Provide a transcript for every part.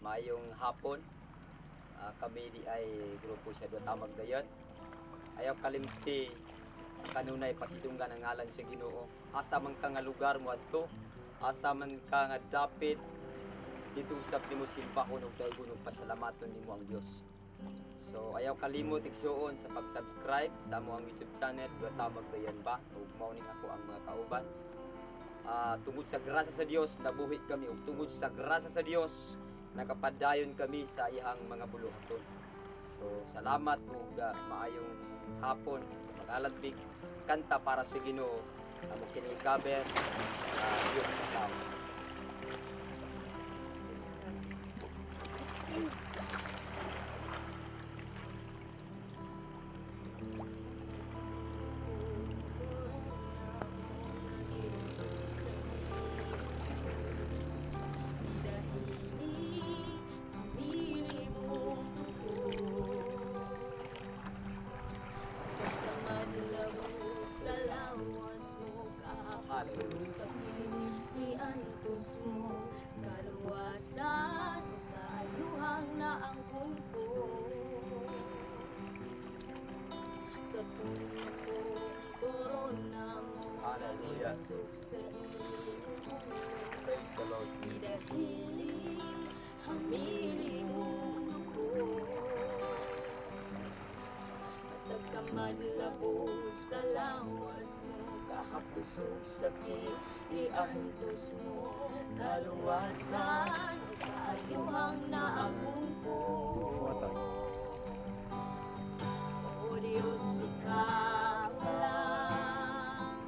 Maayong hapon. Kami di ay grupo sa Duha Tamag Dayon. Ayaw kalimti kanunay pasidunggan ang ngalan sa Ginoo. Asa man ka nga lugar mo adto, asa man ka nga dapit, dito usab nimo simbahon ug daygon ug pasalamaton nimo ang Dios. So ayaw kalimot, igsuon, sa pag-subscribe sa amo ang YouTube channel, Duha Tamag Dayon ba, ug mao ning ako ang mga kauban. Tungod sa grasya sa Dios nabuhi kami, ug tungod sa grasya sa Dios nakapadayon kami sa iyang mga buluhaton. So salamat ug maayong hapon. Mag-alagdig kanta para sa Ginoo, amo kini cover, Dios ikaw. Iantos mo kaluwasan, kaayuhang na ang ko sa tukong korona mo. Hallelujah. Sa imong Praise the Lord. Idahili hamili mong dugo matag sa madlabo sa lawas mo, kahapos ug sakit iantos mo kaluwasan, kaayuhang naakong ko. O Diyos, ikaw lang.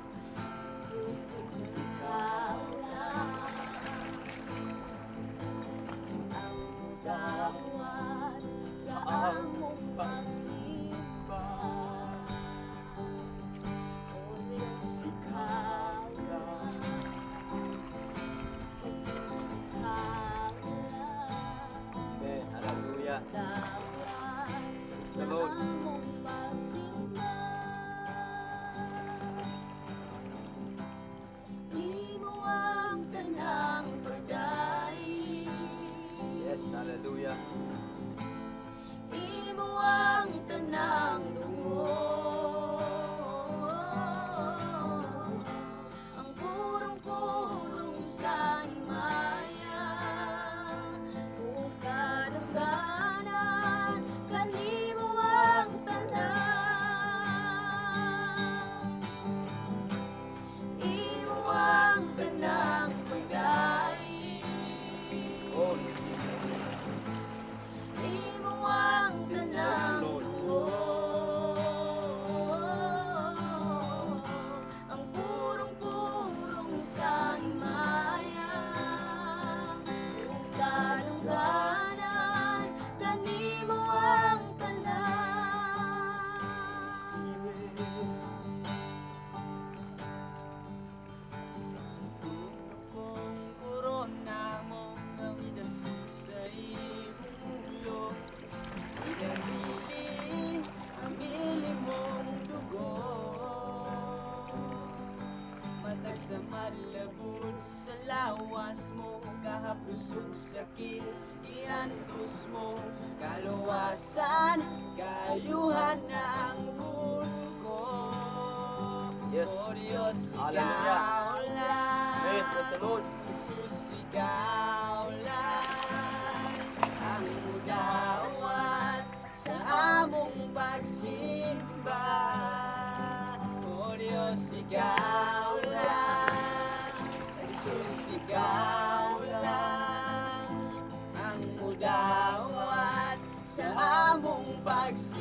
Jesus, ikaw lang ang dawat sa among pagsimba. O Diyos, ikaw lang. Jesus, ikaw lang. Amen. Hallelujah. Dawat Praise sa the Lord. Among pagsimba. Imo ang tanang pagdaig. Yes, hallelujah. Imo ang tanang dungog. Ang purong-purong sa himaya ug kadungganan, kanimo ang tanan. Imo ang tanang pagdaig. Oh, Imo ang tanang Lord. Dungog. Ang purong-purong sa himaya ug kadungganan, kanimo ang tanan. Spirit. Sa tukong korona mo nga idasok sa imong ulo, idahili ang mong dugo matag sa madlabud sa lawas mo, kahapos ug sakit iantos mo kaluwasan, kaayuhan na ang ko. Yes. O Diyos, Hallelujah. ikaw lang. Amen. Praise the Lord. Jesus, ikaw lang ang mudawat sa among pagsimba. O Diyos, ikaw lang. Jesus, ikaw lang ang mudawat sa among pagsimba.